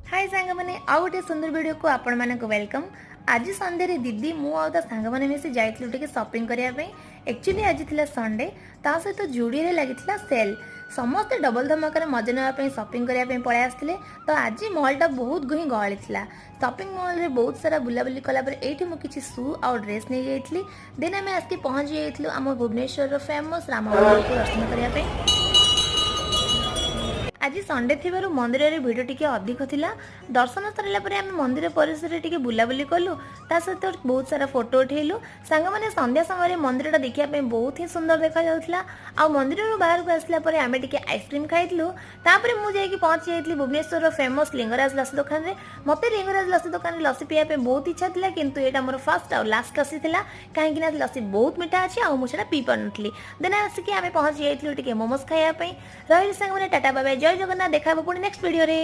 High ସାଙ୍ଗମାନେ, ଆଉ ଗୋଟେ ସୁନ୍ଦର ଭିଡ଼ିଓକୁ ଆପଣମାନଙ୍କୁ welcome. ଆଜି ସନ୍ଧ୍ୟାରେ ଦିଦି, ମୁଁ ଆଉ ତା ସାଙ୍ଗମାନେ ମିଶି ଯାଇଥିଲୁ ଟିକେ ସପିଂ କରିବା ପାଇଁ। ଆକ୍ଚୁଆଲି ଆଜି ଥିଲା ସଣ୍ଡେ, ତା ସହିତ ଜୁଡ଼ିଓରେ ଲାଗିଥିଲା ସେଲ୍। ସମସ୍ତେ ଡବଲ ଧମାକାରେ ମଜା ନେବା ପାଇଁ ସପିଂ କରିବା ପାଇଁ ପଳେଇ ଆସିଥିଲେ। ତ ଆଜି ମଲ୍ଟା ବହୁତ ହିଁ ଗହଳି ଥିଲା। ସପିଂ ମଲ୍ରେ ବହୁତ ସାରା ବୁଲାବୁଲି କଲା ପରେ ଏଇଠି ମୁଁ କିଛି ସୁ ଆଉ ଡ୍ରେସ୍ ନେଇଯାଇଥିଲି। ଦେନ୍ ଆମେ ଆସିକି ପହଞ୍ଚି ଯାଇଥିଲୁ ଆମ ଭୁବନେଶ୍ୱରର ଫେମସ୍ ରାମ ମନ୍ଦିରକୁ ଦର୍ଶନ କରିବା ପାଇଁ। ଆଜି ସଣ୍ଡେ ଥିବାରୁ ମନ୍ଦିରରେ ଭିଡ଼ ଟିକେ ଅଧିକ ଥିଲା। ଦର୍ଶନ ସରିଲା ପରେ ଆମେ ମନ୍ଦିର ପରିସରରେ ଟିକେ ବୁଲାବୁଲି କଲୁ, ତା ସହିତ ବହୁତ ସାରା ଫଟୋ ଉଠେଇଲୁ। ସାଙ୍ଗମାନେ, ସନ୍ଧ୍ୟା ସମୟରେ ମନ୍ଦିରଟା ଦେଖିବା ପାଇଁ ବହୁତ ହିଁ ସୁନ୍ଦର ଦେଖାଯାଉଥିଲା। ଆଉ ମନ୍ଦିରରୁ ବାହାରକୁ ଆସିଲା ପରେ ଆମେ ଟିକେ ଆଇସ୍କ୍ରିମ୍ ଖାଇଥିଲୁ। ତାପରେ ମୁଁ ଯାଇକି ପହଞ୍ଚି ଯାଇଥିଲି ଭୁବନେଶ୍ୱରର ଫେମସ୍ ଲିଙ୍ଗରାଜ ଲସି ଦୋକାନରେ। ମୋତେ ଲିଙ୍ଗରାଜ ଲସି ଦୋକାନରେ ଲସି ପିଇବା ପାଇଁ ବହୁତ ଇଚ୍ଛା ଥିଲା, କିନ୍ତୁ ଏଇଟା ମୋର ଫାର୍ଷ୍ଟ ଆଉ ଲାଷ୍ଟ ଲସି ଥିଲା, କାହିଁକି ନା ଲସି ବହୁତ ମିଠା ଅଛି ଆଉ ମୁଁ ସେଟା ପିଇ ପାରୁନଥିଲି। ଦେନ୍ ଆସିକି ଆମେ ପହଞ୍ଚି ଯାଇଥିଲୁ ଟିକେ ମୋମୋସ୍ ଖାଇବା ପାଇଁ। ରହିଲି ସାଙ୍ଗମାନେ, ଟାଟା, ବାଏ, ଜୟ ଜଗନ୍ନାଥ। ଦେଖା ହେବ ପୁଣି ନେକ୍ସଟ ଭିଡ଼ିଓରେ।